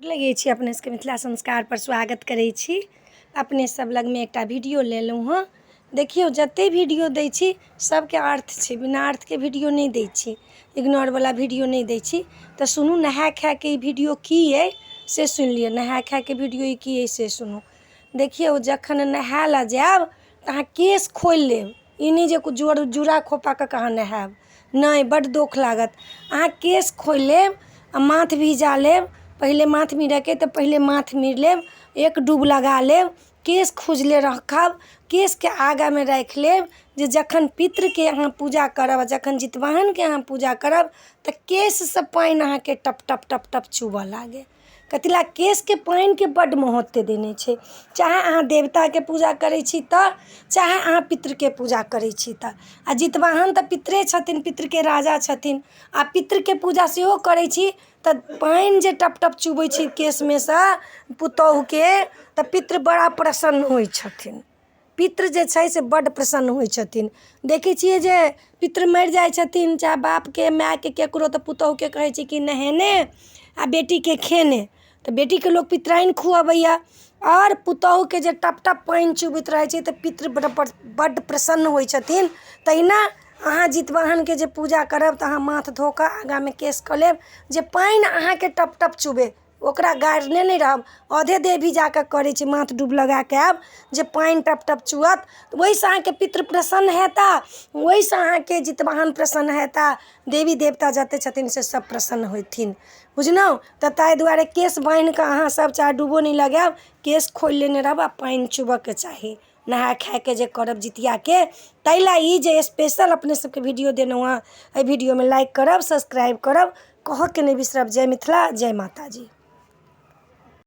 लगै छी अपने सबके मिथिला संस्कार पर स्वागत करै छी। अपने सब लगमे एकटा वीडियो लेलहुँ हँ। देखियौ, जते वीडियो दै छी सबके अर्थ छै, बिना अर्थके वीडियो नहि दै छी, इग्नोरवला वीडियो नहि दै छी। तऽ सुनू, नहाय खायके ई वीडियो की अइ से सुनि लिअ। नहाय खायके वीडियो ई की अइ से सुनू। देखियौ, जखन नहाय लए जायब तऽ अहाँ केश खोलि लेब। ई नहि जे जोड़ जूड़ा खोपा कऽ के अहाँ नहायब, नहि, बड्ड दोख लागत। अहाँ केश खोलि लेब आ माथ भिजा लेब। पहिले माथ मीरयके तऽ पहिले माथ मीर लेब, एक डूब लगा लेब। केश खुजले रखब, केशके आगाँमे राखि लेब जे जखन पितृके अहाँ पूजा करब आ जखन जितवाहनके अहाँ पूजा करब तऽ केशसँ पानि अहाँके टप टप टप टप चुबऽ लागै। कथी लए? केशके पानिके बड्ड महत्व देने छै। चाहे अहाँ देवताके पूजा करै छी तऽ, चाहे अहाँ पितृके पूजा करै छी तऽ। आ जितवाहन तऽ पितरे छथिन, पितृके राजा छथिन। आ पितृके पूजा सेहो करै छी तऽ पानि जे टप टप चुबै छै केशमे सँ पुतोहुके, तऽ पितृ बड़ा प्रसन्न होइ छथिन। पितृ जे छै से बड्ड प्रसन्न होइ छथिन। देखै छियै जे पितृ मरि जाइ छथिन, चाहे बापके, मायके, ककरो, तऽ पुतोहुके कहै छै कि नहेने आ बेटीके खेने। तऽ बेटीके लोक पितराइन खुअबैए आओर पुतोहुके जे टप टप पानि चुबैत रहै छै तऽ पितृ बड्ड प्रसन्न होइ छथिन। तहिना अहाँ जितवाहनके जे पूजा करब तऽ अहाँ माथ धो कऽ आगाँमे केश कऽ लेब जे पानि अहाँके टप टप चुबै, ओकरा गाड़ने नहि रहब। आधे देह भिजा कऽ करै छै, माथ डूब लगा कऽ आयब जे पानि टप टप चुअत, ओहिसँ अहाँके पितृ प्रसन्न हेता, ओहिसँ अहाँके जितवाहन प्रसन्न हेता, देवी देवता जते छथिन से सब प्रसन्न होथिन, बुझलहुँ? तऽ ताहि दुआरे केश बान्हि कऽ अहाँ सब चाहे डूबो नहि लगायब, केश खोलि लेने रहब आ पानि चुबऽके चाही नहाय खायके जे करब जितियाके। ताहि लए ई जे स्पेशल अपने सबके वीडियो देलहुँ हँ। एहि वीडियोमे लाइक करब, सब्सक्राइब करब, कहऽके नहि बिसरब। जय मिथिला, जय माताजी।